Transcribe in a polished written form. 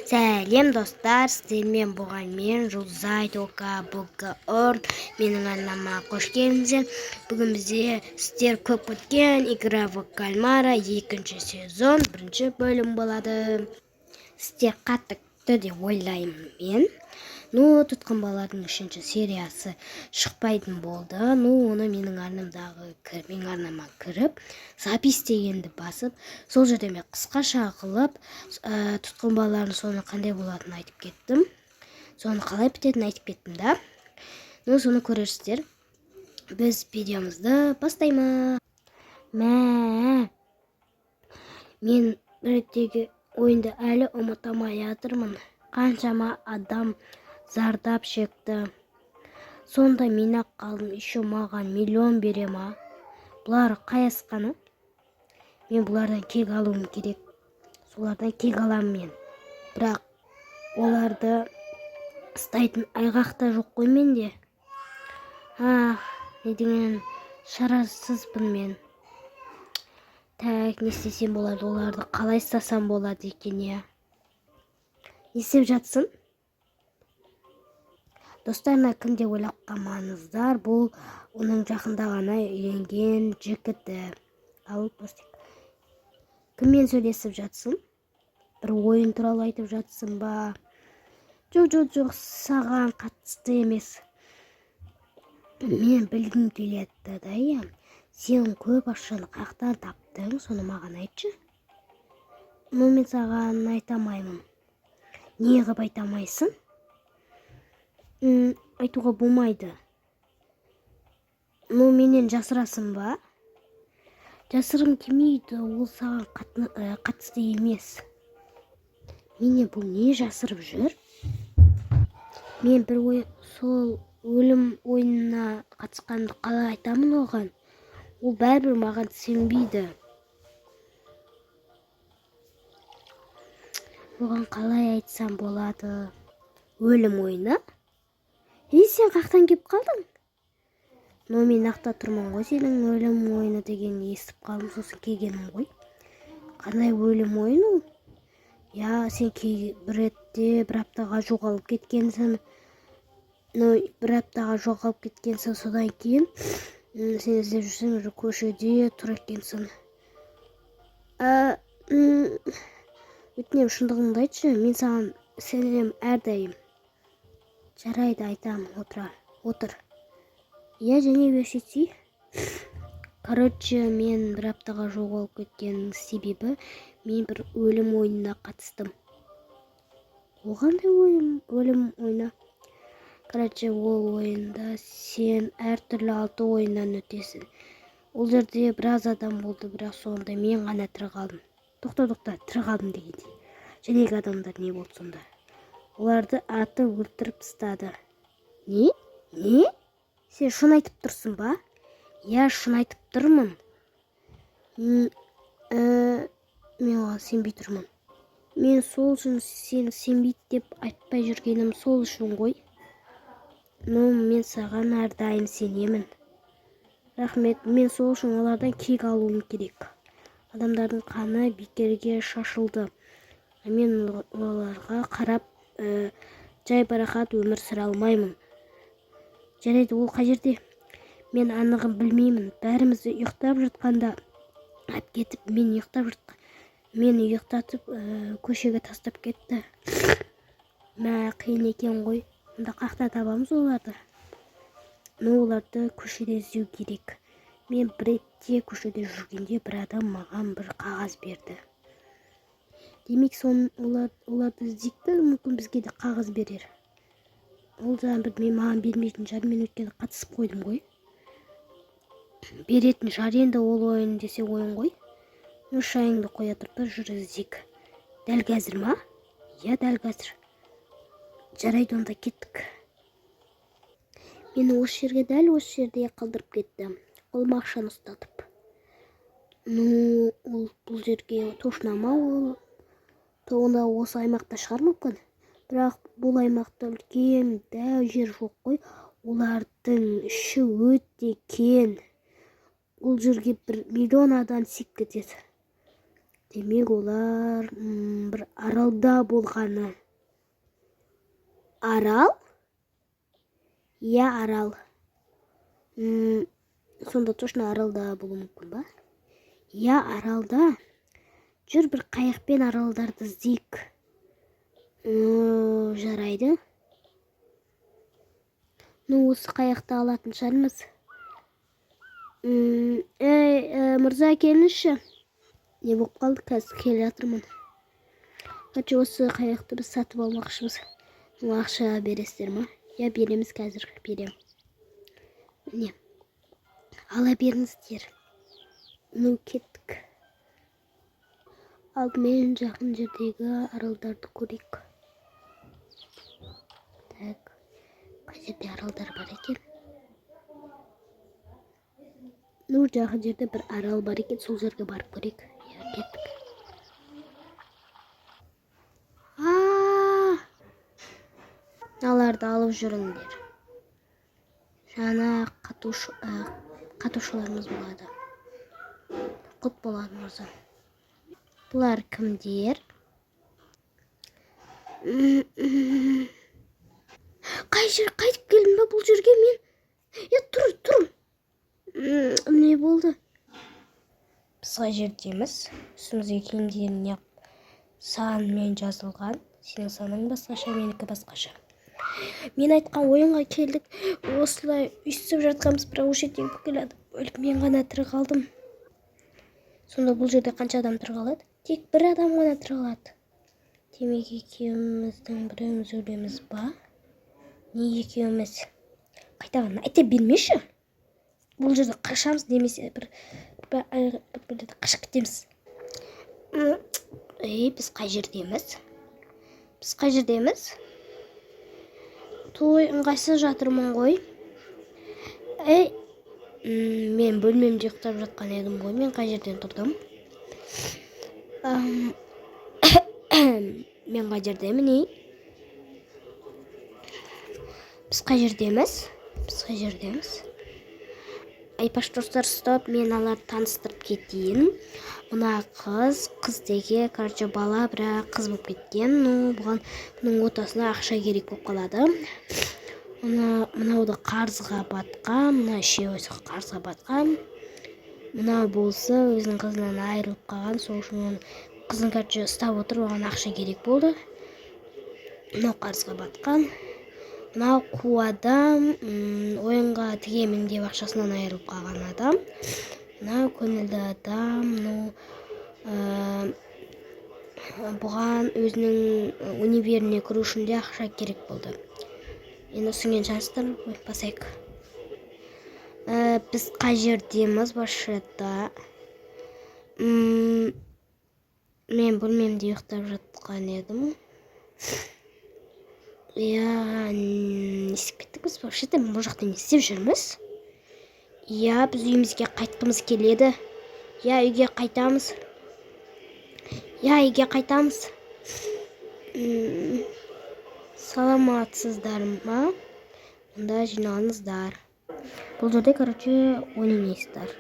Сәлем, достар! Сіздермен болған мен, Жұлдызай Тока Бока Орн. Менің арнама қош келдіңіздер. Бүгін бізде сіздер көп күткен «Игра в кальмара» екінші сезон, бірінші бөлім болады. Сіздер қатты күтті деп ойлаймын мен. Ну, тұтқын балалардың үшінші сериясы шықпайтын болды. Ну, оны менің арнамдағы, менің арнама кіріп, запись дегенді басып, сол жерде мен қысқаша қылып тұтқын балалардың соңы қандай болатынын айтып кеттім, соны қалай бітетінін айтып кеттім да. Ну, соны көрерсіздер. Біз видеомызды бастаймыз. Мә, мен бір реттегі ойынды әлі ұмыта алмай жатырмын. Қаншама адам зардап шекті, сонда мен ақ қалдым. Еще маған миллион бере ма? Бұлар қай асқаны? Мен бұлардан кек алуым керек, солардан кек аламын мен. Бірақ оларды ұстайтын айғақ та жоқ қой менде. Ах, не деген шарасызбын мен! Так, не істесем болады? Оларды қалай ұстасам болады екен? Иә, не істеп жатсың? Достар, мына кім деп ойлап қалмаңыздар, бұл оның жақында ғана үйленген жігіті. Ал бастайық. Кіммен сөйлесіп жатсың? Бір ойын туралы айтып жатсың ба? Жоқ, жоқ, жоқ, саған қатысты емес. Мен білгім келеді да. Иә, сен көп ақшаны қаяқтан таптың, соны маған айтшы. Ну, мен саған айта алмаймын. Не қылып айта алмайсың? Айтуға болмайды. Ну, менен жасырасың ба? Жасырғым келмейді, ол саған қатысты емес. Менен бұл не жасырып жүр? Мен бір ой, сол өлім ойынына қатысқанымды қалай айтамын оған? Ол бәрібір маған сенбейді. Оған қалай айтсам болады? Өлім ойыны? Ей, сен қаяқтан келіп қалдың? Ну, мен ақта тұрмын ғой. Сенің өлім ойыны дегенді естіп қалдым, сосын келгенім ғой. Қандай өлім ойыны ол? Иә, сен бір ретте бір аптаға жоғалып кеткенсің. Ну, бір аптаға жоғалып кеткенсің, содан кейін сен іздеп жүрсең, уже көшеде тұр екенсің. Өтінемін, шындығыңды айтшы, мен саған сенемін әрдайым. Жарайды, айтамын, отыра отыр. Иә, және берсетсей. Короче, мен бір аптаға жоғалып кеткеннің себебі, мен бір өлім ойынына қатыстым. Ол қандай ойын, өлім ойыны? Короче, ол ойында сен әртүрлі алты ойыннан өтесің. Ол жерде біраз адам болды, бірақ соңында мен ғана тірі қалдым. Тоқта, тоқта, тірі қалдым дегендей, жәнегі адамдар не болды сонда? Оларды атып өлтіріп тастады. Не, не, сен шын айтып тұрсың ба? Иә, шын айтып тұрмын. Мен оған сенбей тұрмын. Мен сол үшін сен сенбейді деп айтпай жүргенім сол үшін ғой. Ну, мен саған әрдайым сенемін. Рахмет. Мен сол үшін олардан кек алуым керек. Адамдардың қаны бекерге шашылды. Мен оларға қарап жайбарақат өмір сүре алмаймын. Жарайды, ол қай жерде? Мен анығын білмеймін. Бәрімізді ұйықтап жатқанда алып кетіп, мені ұйықтатып, көшеге тастап кетті. Мә, қиын екен ғой. Онда қаяқта табамыз оларды? Ну, оларды көшеде іздеу керек. Мен бір ретте көшеде жүргенде бір адам маған бір қағаз берді. Демек, соны оларды іздейік та, мүмкін, бізге де қағаз берер. Ол жағын білмеймін, маған бермейтін шығар, мен өйткені қатысып қойдым ғой. Беретін шығар енді, ол ойын десе ойын ғой. Ну, шайыңды қоя тұрып та, жүр, іздейік. Дәл қазір ма? Иә, дәл қазір. Жарайды, онда кеттік. Мені осы жерге, дәл осы жерде қалдырып кетті, қолыма ақшаны ұстатып. Ну, ол бұл жерге точно ма? Ол онда осы аймақта шығар мүмкін, бірақ бұл аймақта үлкен дәу жер жоқ қой. Олардың іші өте кең, ол жерге 1 миллион адам сиып кетеді. Демек, олар бір аралда. Аралда болғаны. Арал? Иә, Арал. Сонда точно Аралда болуы мүмкін ба? Иә, Аралда. Жүр, бір қайықпен аралдарды іздейік. Жарайды. Ну, осы қайықты алатын шығармыз. Ей, мырза, келіңізші. Не болып қалды? Қазір келе жатырмын. Короче, осы қайықты біз сатып алмақшымыз. Ну, ақша бересіздер ма? Иә, береміз, қазір берем. Міне, ала беріңіздер. Ну, кеттік. Алдымен жақын жердегі аралдарды көрейік. Так, қай жерде аралдар бар екен? Ну, жақын жерде бір арал бар екен, сол жерге барып көрейік. Иә, кеттік. А, мыналарды алып жүріңдер. Жаңа қатушыларымыз болады. Құт болады, мырза. Бұлар кімдер? Қай жер? Қайтып келдім ба бұл жерге мен? Е, тұр, тұр. Не болды? Біз қай жердеміз? Үстімізге киімдеріне санмен жазылған. Сенің саның басқаша, менікі басқаша. Мен айтқан ойынға келдік. Осылай өйстіп жатқанбыз, бірақ осы жердегі бүкіл адам өліп, мен ғана тірі қалдым. Сонда бұл жерде қанша адам тірі қалады? Тек бір адам ғана тірі қалады. Демек, екеуміздің біреуміз өлеміз ба? Не екеуміз? Қайтадан айта бермеші. Бұл жерде қашамыз немесе бір жерде қашып кетеміз. Ей, біз қай жердеміз? Біз қай жердеміз? Той, ыңғайсыз жатырмын ғой. Ей, мен бөлмемде ұйықтап жатқан едім ғой. Мен қай жерден тұрдым? Мен қай жердемін, ей? Біз қай жердеміз? Біз қай жердеміз? Айпаш, достар, стоп, мен аларды таныстырып кетейін. Мына қыз, қыз деге, короче, бала, бірақ қыз болып кеткен. Ну, бұған, бұның отасына ақша керек болып қалады. Мынау да қарызға батқан, мына үшеуі қарызға батқан. Мынау болса, өзінің қызынан айырылып қалған, сол үшін оның қызын, короче, ұстап отыр, оған ақша керек болды. Мынау қарызға батқан. Мынау қу адам, ойынға тігемін деп ақшасынан айырылып қалған адам. Мынау көңілді адам, ну, бұған өзінің универіне кіру үшін де ақша керек болды. Енді түсінген шығарсыздар, басайық. Біз қай жердеміз вообще-то? Мен бөлмемде ұйықтап жатқан едім. Иә, не істеп кеттік біз вообще-то? Бұл жақта не істеп жүрміз? Иә, біз үйімізге қайтқымыз келеді. Иә, үйге қайтамыз. Иә, үйге қайтамыз. Саламатсыздар ма? Онда жиналыңыздар. Бұл жерде, короче, ойнайсыздар.